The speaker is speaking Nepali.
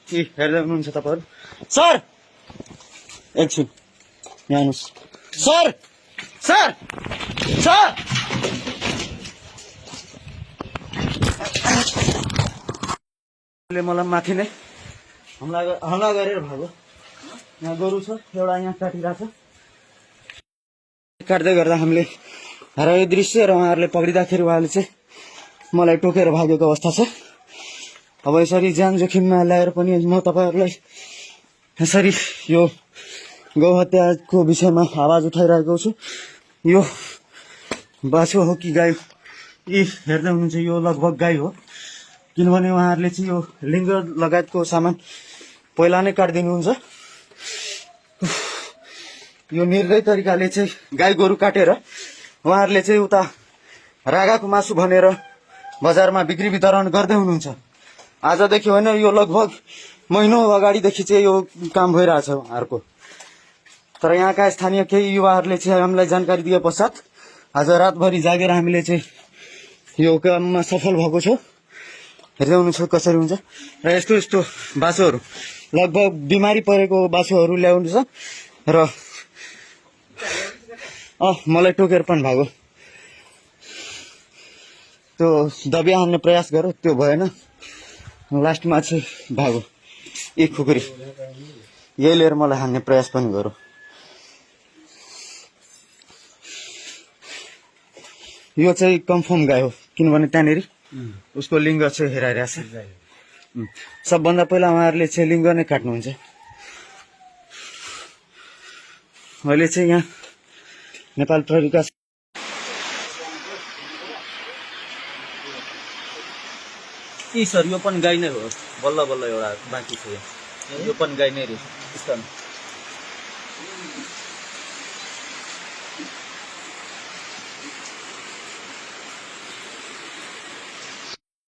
हेर्दै हुनुहुन्छ तपाईँहरू। सर एकछिन यहाँ आउनुहोस्। सर सर सर मलाई माथि नै हमला गरेर भागो। यहाँ गोरु छ एउटा, यहाँ काटिरहेको छ। काट्दै गर्दा हामीले हरायो दृश्य र उहाँहरूले पक्रिँदाखेरि उहाँले चाहिँ मलाई टोकेर भागेको अवस्था छ। अब यसरी ज्यान जोखिममा ल्याएर पनि म तपाईँहरूलाई यसरी यो गौहत्याको विषयमा आवाज उठाइरहेको छु। यो बाछो हो कि गाई, यी हेर्दै हुनुहुन्छ यो लगभग गाई हो, किनभने उहाँहरूले चाहिँ यो लिङ्ग लगायतको सामान पहिला नै काटिदिनुहुन्छ। यो निर्दय तरिकाले चाहिँ गाई गोरु काटेर उहाँहरूले चाहिँ उता रागाको मासु भनेर बजारमा बिक्री वितरण गर्दै हुनुहुन्छ। आजदेखि होइन, यो लगभग महिनौ अगाडिदेखि चाहिँ यो काम भइरहेछ उहाँहरूको। तर यहाँका स्थानीय केही युवाहरूले चाहिँ हामीलाई जानकारी दिए पश्चात आज रातभरि जागेर हामीले चाहिँ यो काममा सफल भएको छौँ। हेर्दै हुनुहुन्छ कसरी हुन्छ। र यस्तो यस्तो बाछोहरू लगभग बिमारी परेको बाछोहरू ल्याउनु छ र मलाई टोकेर पनि भागो। त्यो दबिया हान्ने प्रयास गर्यो, त्यो भएन, लास्टमा चाहिँ भागो। एक खुकुरी यही लिएर मलाई हान्ने प्रयास पनि गर्यो। यो चाहिँ कन्फर्म गाई हो, किनभने त्यहाँनिर उसको लिङ्ग चाहिँ हेराइरहेछ। सबभन्दा पहिला उहाँहरूले चाहिँ लिङ्ग नै काट्नुहुन्छ। अहिले चाहिँ यहाँ नेपाल प्रहरीका सर यो पनि गाई नै हो, बल्ल बल्ल एउटा बाँकी छ। यो पनि गाई नै रहेछ।